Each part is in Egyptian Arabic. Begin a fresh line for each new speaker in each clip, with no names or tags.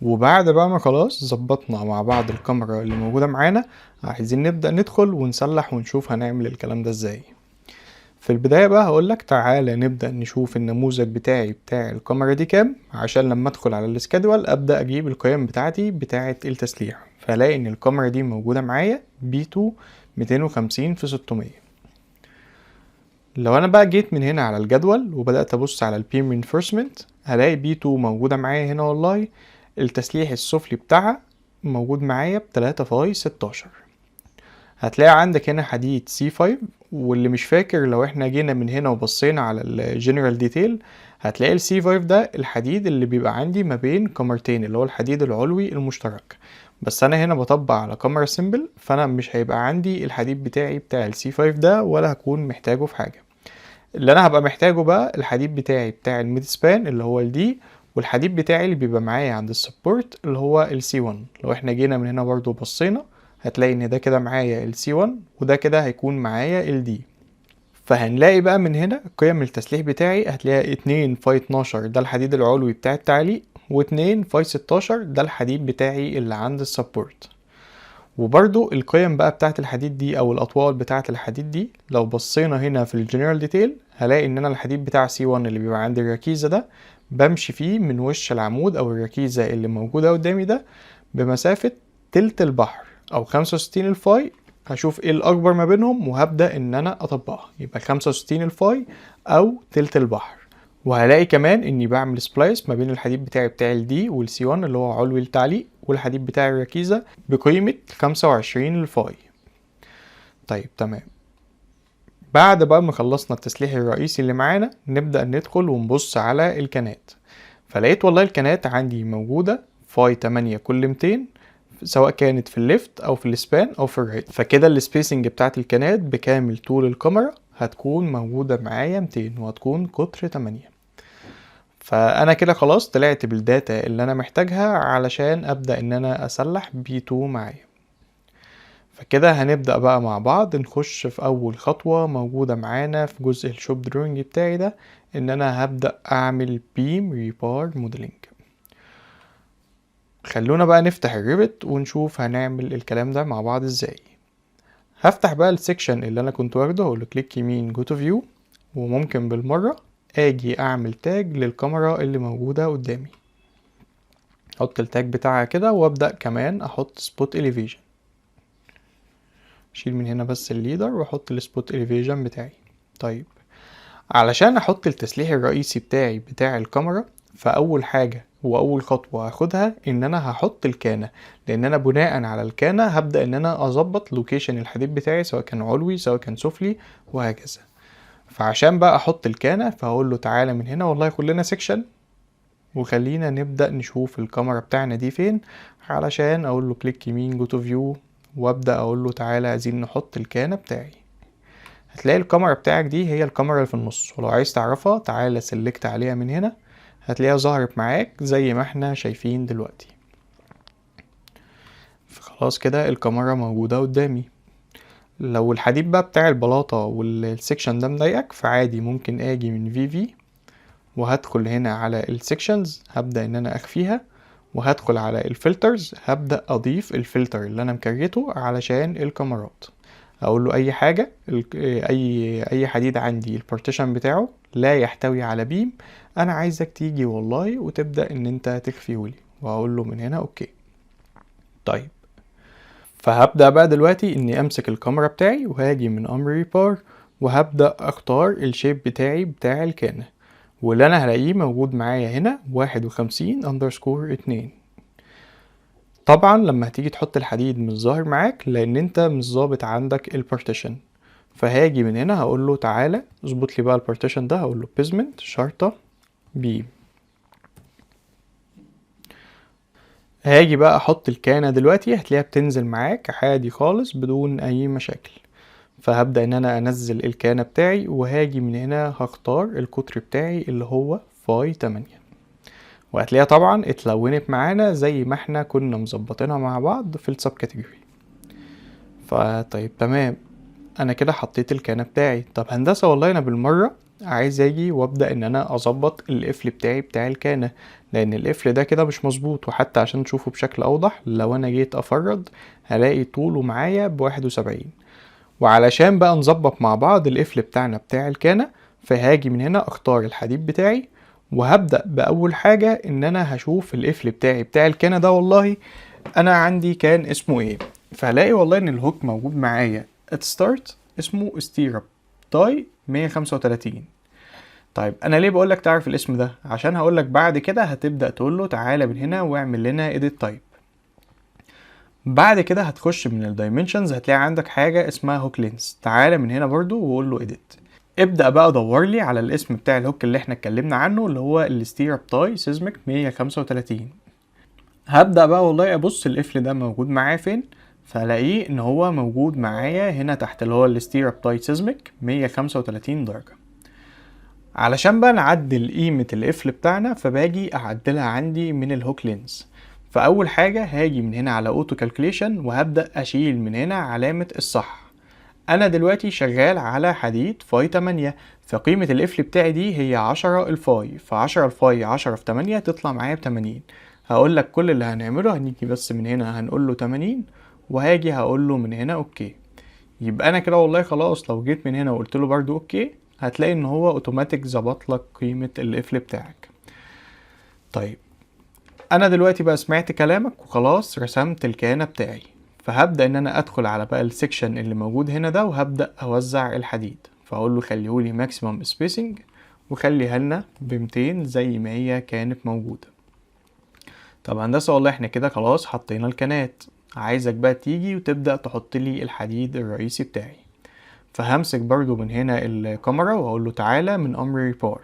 وبعد بقى ما خلاص ظبطنا مع بعض الكمرة اللي موجودة معانا، عايزين نبدأ ندخل ونسلح ونشوف هنعمل الكلام ده ازاي. في البداية بقى هقولك تعالى نبدأ نشوف النموذج بتاعي بتاع الكمرة دي كام، عشان لما ادخل على ال schedule ابدأ اجيب القيم بتاعتي بتاعة التسليح. فلاقي ان الكمرة دي موجودة معايا B 2 250 في 600. لو انا بقى جيت من هنا على الجدول وبدأت ابص على ال beam reinforcement هلاقي B 2 موجودة معايا هنا، والله التسليح السفلي بتاعها موجود معايا بتلاتة phi 16. هتلاقي عندك هنا حديد C 5، واللي مش فاكر لو احنا جينا من هنا وبصينا على ال general detail هتلاقي ال C 5 ده الحديد اللي بيبقى عندي ما بين كمرتين، اللي هو الحديد العلوي المشترك. بس انا هنا بطبق على كمرة simple، فانا مش هيبقى عندي الحديد بتاعي بتاع ال C 5 ده ولا هكون محتاجه في حاجة. اللي انا هبقى محتاجه بقى الحديد بتاعي بتاع ال mid span اللي هو ال D، والحديد بتاعي اللي بيبقى معايا عند ال support اللي هو ال C 1. لو احنا جينا من هنا برضو بصينا هتلاقي ان ده كده معايا ال C 1 وده كده هيكون معايا ال D. فهنلاقي بقى من هنا قيم التسليح بتاعي هتلاقيها 2 phi 12 ده الحديد العلوي بتاع التعليق، واتنين phi 16 ده الحديد بتاعي اللي عند ال support. وبرضو القيم بقى بتاعت الحديد دي او الاطوال بتاعت الحديد دي لو بصينا هنا في ال general detail هلاقي ان انا الحديد بتاع C 1 اللي بيبقى عند الركيزة ده بمشي فيه من وش العمود او الركيزة اللي موجودة قدامي ده بمسافة تلت البحر او 65 ال phi. هشوف ايه الاكبر ما بينهم وهبدأ ان انا اطبقها، يبقى 65 ال phi او تلت البحر. وهلاقي كمان اني بعمل splice ما بين الحديد بتاعي بتاع ال D وال C 1 اللي هو علوي التعليق والحديد بتاع الركيزة بقيمة 25 ال phi. طيب تمام، بعد بقى ما خلصنا التسليح الرئيسي اللي معانا نبدأ ندخل ونبص على الكنات. فلقيت والله الكنات عندي موجودة phi 8 كل 200 سواء كانت في ال left او في ال span او في ال right. فكده ال spacing بتاعت الكنات بكامل طول الكمرة هتكون موجودة معايا 200 وهتكون قطر 8. فانا كده خلاص طلعت بال data اللي انا محتاجها علشان ابدأ ان انا اسلح B 2 معايا. فكده هنبدأ بقى مع بعض نخش في اول خطوة موجودة معانا في جزء ال shop drawing بتاعي ده، ان انا هبدأ اعمل beam rebar modeling. خلونا بقى نفتح ال Revit ونشوف هنعمل الكلام ده مع بعض ازاي. هفتح بقى ال section اللي انا كنت واخده، اقول له click يمين go to view، وممكن بالمرة اجي اعمل tag للكمرة اللي موجودة قدامي، احط ال tag بتاعها كده، وابدأ كمان احط spot elevation. اشيل من هنا بس ال leader واحط ال spot elevation بتاعي. طيب علشان احط التسليح الرئيسي بتاعي بتاع الكمرة، فاول حاجة واول خطوة هاخدها ان انا هحط الكانة، لان انا بناء على الكانة هبدأ ان انا اظبط location الحديد بتاعي سواء كان علوي سواء كان سفلي وهكذا. فعشان بقى احط الكانة فهقول له تعالى من هنا والله خد لنا section، وخلينا نبدأ نشوف الكمرة بتاعنا دي فين، علشان اقول له click يمين go to view، وابدأ اقول له تعالى عايزين نحط الكانة بتاعي. هتلاقي الكمرة بتاعك دي هي الكمرة اللي في النص، ولو عايز تعرفها تعالى select عليها من هنا، هتلاقيها ظهرت معاك زي ما احنا شايفين دلوقتي. فخلاص كده الكمرة موجودة قدامي. لو الحديد بقى بتاع البلاطة وال section ده مضايقك فعادي ممكن اجي من VV وهدخل هنا على ال sections، هبدأ ان انا اخفيها، وهدخل على ال filters هبدأ اضيف الفلتر اللي انا مكريته علشان الكمرات. اقول له اي حاجة، اي حديد عندي ال partition بتاعه لا يحتوي على beam، انا عايزك تيجي والله وتبدأ ان انت تخفيهولي، وهقول له من هنا okay. طيب فهبدأ بقى دلوقتي اني امسك الكمرة بتاعي وهاجي من امر rebar وهبدأ اختار ال shape بتاعي بتاع الكانة، واللي انا هلاقيه موجود معايا هنا 51_2. طبعا لما هتيجي تحط الحديد مش ظاهر معاك لان انت مش ظابط عندك ال partition، فهاجي من هنا هقول له تعالى اظبط لي بقى ال partition ده، هقول له basement شرطة beam. هاجي بقى احط الكانة دلوقتي هتلاقيها بتنزل معاك عادي خالص بدون اي مشاكل. فهبدأ ان انا انزل الكانة بتاعي، وهاجي من هنا هختار القطر بتاعي اللي هو phi 8، وهتلاقيها طبعا اتلونت معانا زي ما احنا كنا مظبطينها مع بعض في ال sub category. فطيب تمام، انا كده حطيت الكانة بتاعي. طب هندسة والله انا بالمرة عايز اجي وابدا ان انا اظبط القفل بتاعي بتاع الكانه، لان القفل ده كده مش مظبوط. وحتى عشان تشوفه بشكل اوضح، لو انا جيت افرد هلاقي طوله معايا ب71. وعلشان بقى نظبط مع بعض القفل بتاعنا بتاع الكانه، فهاجي من هنا اختار الحديد بتاعي، وهبدأ بأول حاجة إن أنا هشوف القفل بتاعي بتاع الكانة ده والله أنا عندي كان اسمه إيه. فهلاقي والله إن ال hook موجود معايا at start اسمه stirrup tie 135. طيب أنا ليه بقولك تعرف الاسم ده؟ عشان هقولك بعد كده هتبدأ تقول له تعالى من هنا واعمل لنا edit type. بعد كده هتخش من ال dimensions، هتلاقي عندك حاجة اسمها hook length. تعالى من هنا برضو وقول له edit. ابدأ بقى دور لي على الاسم بتاع ال hook اللي احنا اتكلمنا عنه، اللي هو ال stirrup tie seismic 135. هبدأ بقى والله ابص القفل ده موجود معايا فين، فالاقيه ان هو موجود معايا هنا تحت، اللي هو ال stirrup tie seismic 135 درجة. علشان بقى نعدل قيمة القفل بتاعنا، فباجي اعدلها عندي من ال hook length. فاول حاجة هاجي من هنا على auto calculation، وهبدأ اشيل من هنا علامة الصح. انا دلوقتي شغال على حديد phi 8، فقيمة القفل بتاعي دي هي 10 ال phi، ف10 ال phi 10 في 8 تطلع معايا ب80. هقول لك كل اللي هنعمله، هنيجي بس من هنا هنقول له 80، وهاجي هقول له من هنا okay. يبقى انا كده والله خلاص، لو جيت من هنا وقلت له برضو okay، هتلاقي ان هو اوتوماتيك ظبط لك قيمة القفل بتاعك. طيب انا دلوقتي بقى سمعت كلامك وخلاص رسمت الكانة بتاعي، فهبدأ ان انا ادخل على بقى ال section اللي موجود هنا ده، وهبدأ اوزع الحديد. فاقول له خليهولي maximum spacing، وخليها لنا ب200 زي ما هي كانت موجودة. طب هندسة والله احنا كده خلاص حطينا الكانات، عايزك بقى تيجي وتبدأ تحط لي الحديد الرئيسي بتاعي. فهمسك برضو من هنا الكمرة وهقول له تعالى من امر rebar.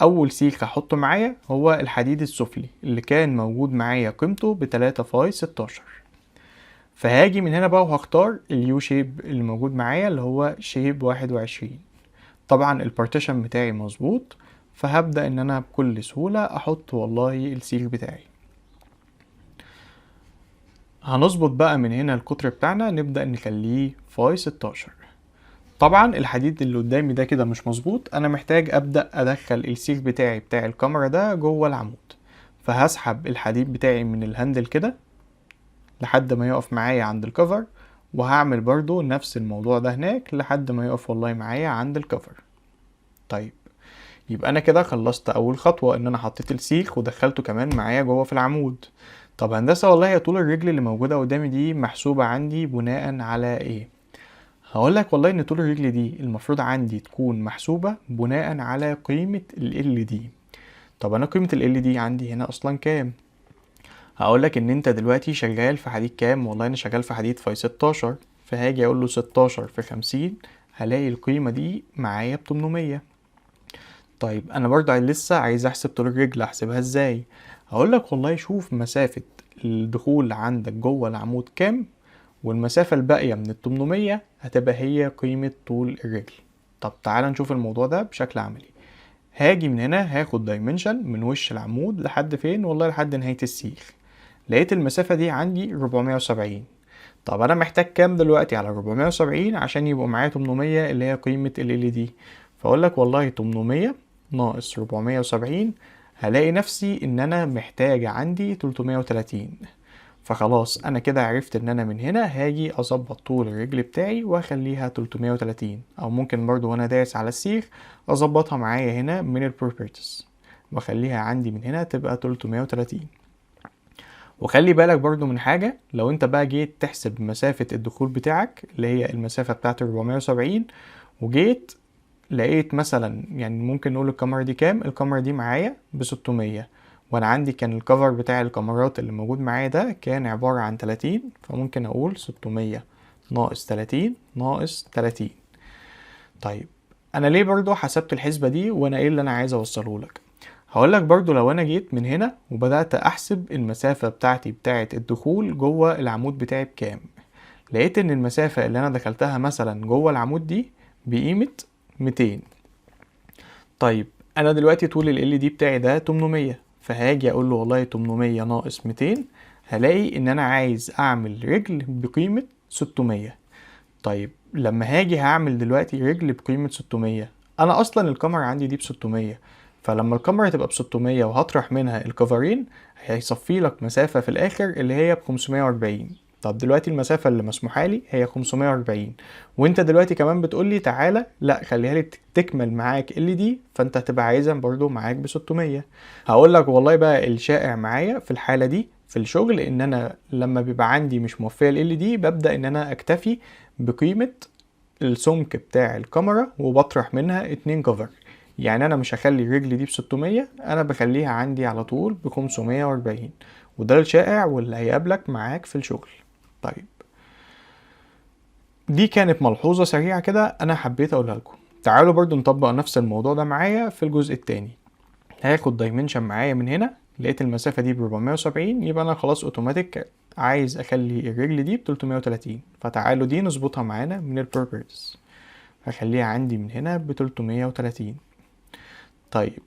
اول سيخ هحطه معايا هو الحديد السفلي اللي كان موجود معايا قيمته ب3 phi 16. فهاجي من هنا بقى وهختار ال U shape اللي موجود معايا اللي هو shape 21. طبعا ال partition بتاعي مظبوط، فهبدأ ان انا بكل سهولة احط والله السيخ بتاعي. هنظبط بقى من هنا القطر بتاعنا، نبدأ نخليه phi 16. طبعا الحديد اللي قدامي ده كده مش مظبوط، انا محتاج ابدأ ادخل السيخ بتاعي بتاع الكمرة ده جوه العمود. فهسحب الحديد بتاعي من ال handle كده لحد ما يقف معايا عند ال cover، وهعمل برضو نفس الموضوع ده هناك لحد ما يقف والله معايا عند ال cover. طيب يبقى انا كده خلصت اول خطوة، ان انا حطيت السيخ ودخلته كمان معايا جوه في العمود. طب هندسة والله يا طول الرجل اللي موجودة قدامي دي محسوبة عندي بناء على ايه؟ هقول لك والله ان طول الرجل دي المفروض عندي تكون محسوبة بناء على قيمة ال LD. طب انا قيمة ال LD عندي هنا اصلا كام؟ هقول لك ان انت دلوقتي شغال في حديد كام؟ والله انا شغال في حديد phi 16، فهاجي اقول له 16 في 50، هلاقي القيمة دي معايا ب800. طيب انا برضو لسه عايز احسب طول الرجل، احسبها ازاي؟ هقول لك والله شوف مسافة الدخول عندك جوه العمود كام، والمسافة الباقية من ال800 هتبقى هي قيمة طول الرجل. طب تعال نشوف الموضوع ده بشكل عملي. هاجي من هنا هاخد dimension من وش العمود لحد فين؟ والله لحد نهاية السيخ. لقيت المسافة دي عندي 470. طب أنا محتاج كام دلوقتي على 470 عشان يبقوا معايا 800 اللي هي قيمة ال LD؟ فأقول لك والله 800 ناقص 470، هلاقي نفسي إن أنا محتاج عندي 330. فخلاص انا كده عرفت ان انا من هنا هاجي اظبط طول الرجل بتاعي واخليها 330، او ممكن برضو وانا دايس على السيخ اظبطها معايا هنا من ال properties واخليها عندي من هنا تبقى 330. وخلي بالك برضو من حاجة، لو انت بقى جيت تحسب مسافة الدخول بتاعك اللي هي المسافة بتاعت 470، وجيت لقيت مثلا يعني ممكن نقول الكمرة دي كام؟ الكمرة دي معايا ب600، وانا عندي كان ال cover بتاع الكمرات اللي موجود معايا ده كان عبارة عن 30، فممكن اقول 600 ناقص 30 ناقص 30. طيب انا ليه برضو حسبت الحسبة دي وانا ايه اللي انا عايز اوصله لك؟ هقول لك برضو لو انا جيت من هنا وبدأت احسب المسافة بتاعتي بتاعت الدخول جوه العمود بتاعي بكام، لقيت ان المسافة اللي انا دخلتها مثلا جوه العمود دي بقيمة 200. طيب انا دلوقتي طول ال LD بتاعي ده 800، فهاجي اقول له والله 800 ناقص 200، هلاقي ان انا عايز اعمل رجل بقيمة 600. طيب لما هاجي هعمل دلوقتي رجل بقيمة 600، انا اصلا الكمرة عندي دي ب 600، فلما الكمرة تبقى ب 600 وهطرح منها الكفرين هيصفي لك مسافة في الاخر اللي هي ب 540. طب دلوقتي المسافة اللي مسموحة لي هي 540، وانت دلوقتي كمان بتقول لي تعالى لا خليها لي تكمل معاك LD، فانت هتبقى عايزها برضو معاك ب 600. هقول لك والله بقى الشائع معايا في الحالة دي في الشغل ان انا لما بيبقى عندي مش موفية LD ببدأ ان انا اكتفي بقيمة السمك بتاع الكمرة وبطرح منها 2 cover. يعني انا مش هخلي الرجل دي ب 600، انا بخليها عندي على طول ب 540، وده الشائع واللي هيقابلك معاك في الشغل. طيب دي كانت ملحوظة سريعة كده انا حبيت اقولها لكم. تعالوا برضو نطبق نفس الموضوع ده معايا في الجزء التاني. هاخد dimension معايا من هنا، لقيت المسافة دي ب 470، يبقى انا خلاص اوتوماتيك عايز اخلي الرجل دي ب 330. فتعالوا دي نظبطها معانا من ال properties، هخليها عندي من هنا ب 330. طيب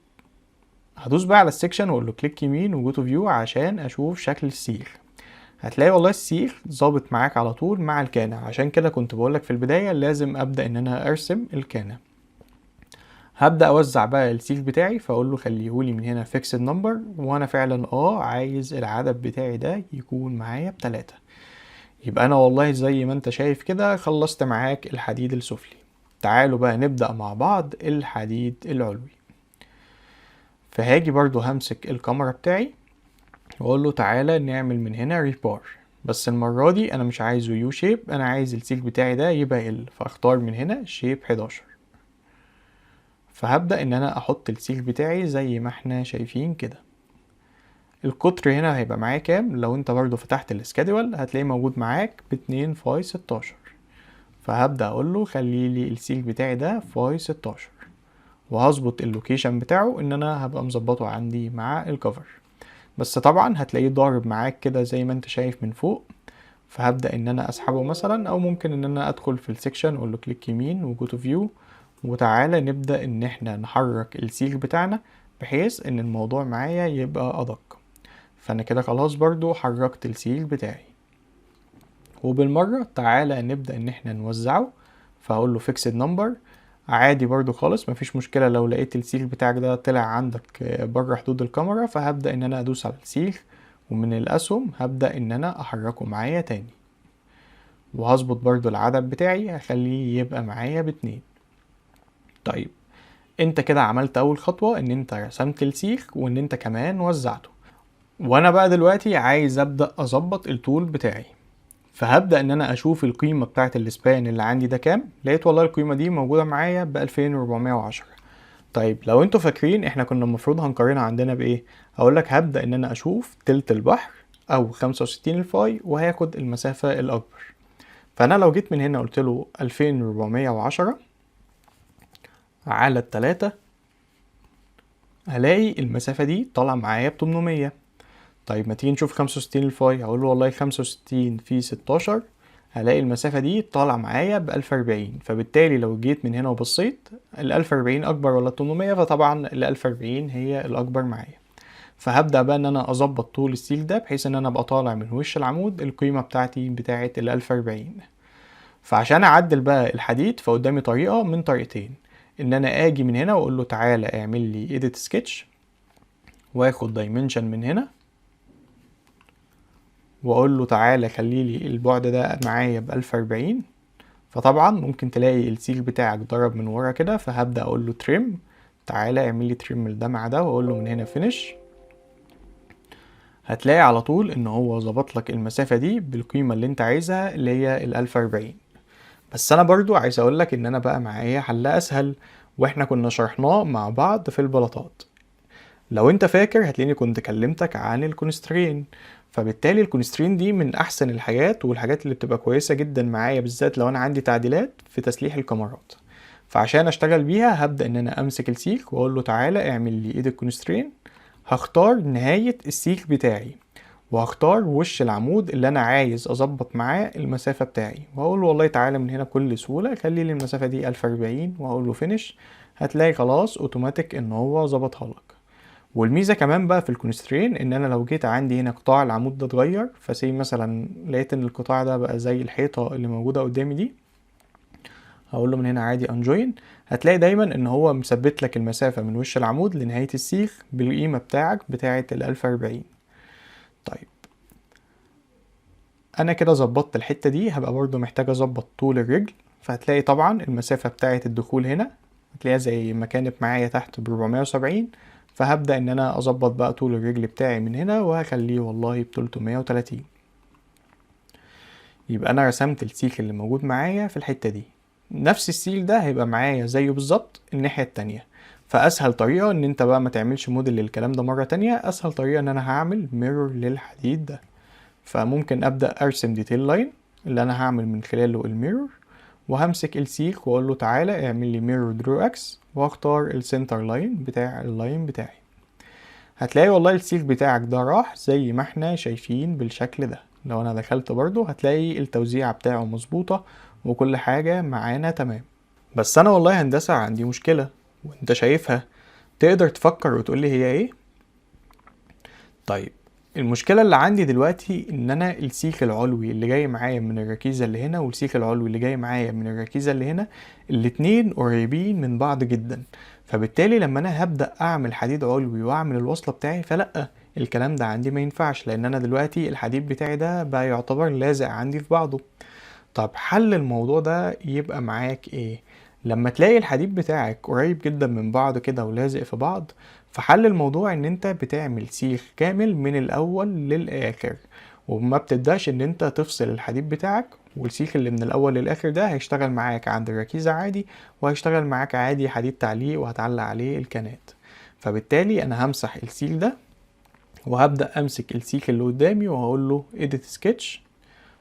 هدوس بقى على ال section واقول له click يمين و go to view عشان اشوف شكل السيخ. هتلاقي والله السيخ ظابط معاك على طول مع الكانة، عشان كده كنت بقولك في البداية لازم ابدأ ان انا ارسم الكانة. هبدأ اوزع بقى السيخ بتاعي، فاقول له خليهولي من هنا fixed number، وانا فعلا عايز العدد بتاعي ده يكون معايا ب3. يبقى انا والله زي ما انت شايف كده خلصت معاك الحديد السفلي. تعالوا بقى نبدأ مع بعض الحديد العلوي. فهاجي برضو همسك الكمرة بتاعي واقول له تعالى نعمل من هنا rebar، بس المرة دي انا مش عايزه U shape، انا عايز السيخ بتاعي ده يبقى L، فاختار من هنا shape 11. فهبدأ ان انا احط السيخ بتاعي زي ما احنا شايفين كده. القطر هنا هيبقى معايا كام؟ لو انت برضو فتحت ال schedule هتلاقيه موجود معاك باتنين phi 16. فهبدأ اقول له خلي لي السيخ بتاعي ده phi 16، وهظبط ال location بتاعه ان انا هبقى مظبطه عندي مع ال cover، بس طبعا هتلاقيه ضارب معاك كده زي ما انت شايف من فوق. فهبدأ ان انا اسحبه مثلا، او ممكن ان انا ادخل في ال section اقول له click يمين و go to view، وتعالى نبدأ ان احنا نحرك السيخ بتاعنا بحيث ان الموضوع معايا يبقى ادق. فانا كده خلاص برضو حركت السيخ بتاعي، وبالمرة تعالى نبدأ ان احنا نوزعه. فهقول له fixed number عادي برضو خالص، مفيش مشكلة. لو لقيت السيخ بتاعك ده طلع عندك بره حدود الكمرة، فهبدأ ان انا ادوس على السيخ ومن الاسهم هبدأ ان انا احركه معايا تاني، وهظبط برضو العدد بتاعي هخليه يبقى معايا ب2. طيب انت كده عملت اول خطوة ان انت رسمت السيخ وان انت كمان وزعته، وانا بقى دلوقتي عايز ابدأ اظبط الطول بتاعي. فهبدأ ان انا اشوف القيمة بتاعت ال span اللي عندي ده كام. لقيت والله القيمة دي موجودة معايا ب2410. طيب لو انتوا فاكرين احنا كنا المفروض هنقارنها عندنا بايه؟ هقول لك هبدأ ان انا اشوف تلت البحر او 65 ال phi وهاخد المسافة الاكبر. فانا لو جيت من هنا قلت له 2410 على التلاتة هلاقي المسافة دي طالعة معايا بتمنمية. طيب ما تيجي نشوف 65 ال phi، هقول له والله 65 في 16 هلاقي المسافة دي طالعة معايا ب1040. فبالتالي لو جيت من هنا وبصيت 1040 أكبر ولا 800، فطبعا 1040 هي الأكبر معايا. فهبدأ بقى إن أنا أظبط طول السيخ ده بحيث إن أنا أبقى طالع من وش العمود القيمة بتاعتي بتاعة 1040. فعشان أعدل بقى الحديد فقدامي طريقة من طريقتين، إن أنا آجي من هنا وأقول له تعالى اعمل لي edit sketch، وآخد dimension من هنا واقول له تعالى خلي لي البعد ده معايا ب1040. فطبعا ممكن تلاقي السيخ بتاعك ضرب من ورا كده، فهبدأ اقول له trim، تعالى اعمل لي trim ده مع ده، واقول له من هنا finish. هتلاقي على طول ان هو ظبط لك المسافة دي بالقيمة اللي انت عايزها اللي هي 1040. بس انا برضو عايز اقول لك ان انا بقى معايا حل اسهل، واحنا كنا شرحناه مع بعض في البلاطات. لو انت فاكر هتلاقيني كنت كلمتك عن ال constraint. فبالتالي ال constraint دي من احسن الحاجات والحاجات اللي بتبقى كويسة جدا معايا، بالذات لو انا عندي تعديلات في تسليح الكمرات. فعشان اشتغل بيها هبدأ ان انا امسك السيخ واقول له تعالى اعمل لي edit constraint، هختار نهاية السيخ بتاعي وهختار وش العمود اللي انا عايز اظبط معاه المسافة بتاعي، واقول له والله تعالى من هنا بكل سهولة خلي لي المسافة دي 1040، واقول له finish. هتلاقي خلاص اوتوماتيك ان هو ظبطها لك. والميزة كمان بقى في ال constraint ان انا لو جيت عندي هنا قطاع العمود ده اتغير، ف say مثلا لقيت ان القطاع ده بقى زي الحيطة اللي موجودة قدامي دي، هقول له من هنا عادي unjoin. هتلاقي دايما ان هو مثبت لك المسافة من وش العمود لنهاية السيخ بالقيمة بتاعك بتاعة 1040. طيب انا كده ظبطت الحتة دي، هبقى برضو محتاج اظبط طول الرجل. فهتلاقي طبعا المسافة بتاعة الدخول هنا هتلاقيها زي ما كانت معايا تحت ب470، فهبدأ ان انا اظبط بقى طول الرجل بتاعي من هنا وهخليه والله ب330. يبقى انا رسمت السيخ اللي موجود معايا في الحتة دي. نفس السيخ ده هيبقى معايا زيه بالظبط الناحية التانية. فاسهل طريقة ان انت بقى ما تعملش موديل للكلام ده مرة تانية، اسهل طريقة ان انا هعمل mirror للحديد ده. فممكن ابدأ ارسم detail line اللي انا هعمل من خلاله ال mirror، وهمسك السيخ واقول له تعالى اعمل لي mirror draw axis، واختار ال center line بتاع ال line بتاعي. هتلاقي والله السيخ بتاعك ده راح زي ما احنا شايفين بالشكل ده. لو انا دخلت برضو هتلاقي التوزيع بتاعه مظبوطة وكل حاجة معانا تمام. بس انا والله هندسة عندي مشكلة وانت شايفها، تقدر تفكر وتقولي هي ايه؟ طيب المشكلة اللي عندي دلوقتي ان انا السيخ العلوي اللي جاي معايا من الركيزة اللي هنا والسيخ العلوي اللي جاي معايا من الركيزة اللي هنا الاتنين قريبين من بعض جدا، فبالتالي لما انا هبدأ اعمل حديد علوي واعمل الوصلة بتاعي فلأ الكلام ده عندي ما ينفعش، لان انا دلوقتي الحديد بتاعي ده بقى يعتبر لازق عندي في بعضه. طب حل الموضوع ده يبقى معاك ايه؟ لما تلاقي الحديد بتاعك قريب جدا من بعض كده ولازق في بعض، فحل الموضوع ان انت بتعمل سيخ كامل من الاول للاخر، وما بتبداش ان انت تفصل الحديد بتاعك، والسيخ اللي من الاول للاخر ده هيشتغل معاك عند الركيزة عادي، وهيشتغل معاك عادي حديد تعليق وهتعلق عليه الكانات. فبالتالي انا همسح السيخ ده وهبدأ امسك السيخ اللي قدامي وهقول له edit sketch،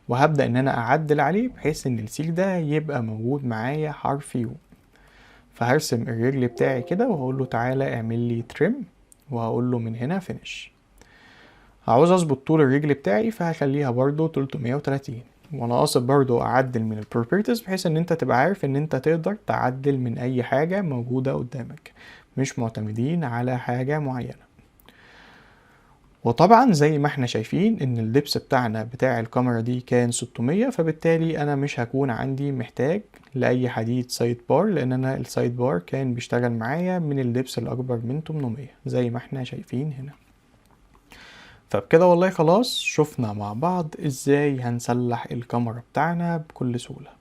وهبدأ ان انا اعدل عليه بحيث ان السيخ ده يبقى موجود معايا حرف U. فهرسم الرجل بتاعي كده وهقول له تعالى اعمل لي trim، وهقول له من هنا finish. عاوز اظبط طول الرجل بتاعي فهخليها برضو 330، وانا قاصد برضو اعدل من ال properties بحيث ان انت تبقى عارف ان انت تقدر تعدل من اي حاجة موجودة قدامك، مش معتمدين على حاجة معينة. وطبعا زي ما احنا شايفين ان ال depth بتاعنا بتاع الكمرة دي كان 600، فبالتالي انا مش هكون عندي محتاج لاي حديد side bar، لان انا ال side bar كان بيشتغل معايا من ال depth الاكبر من 800 زي ما احنا شايفين هنا. فبكده والله خلاص شفنا مع بعض ازاي هنسلح الكمرة بتاعنا بكل سهولة.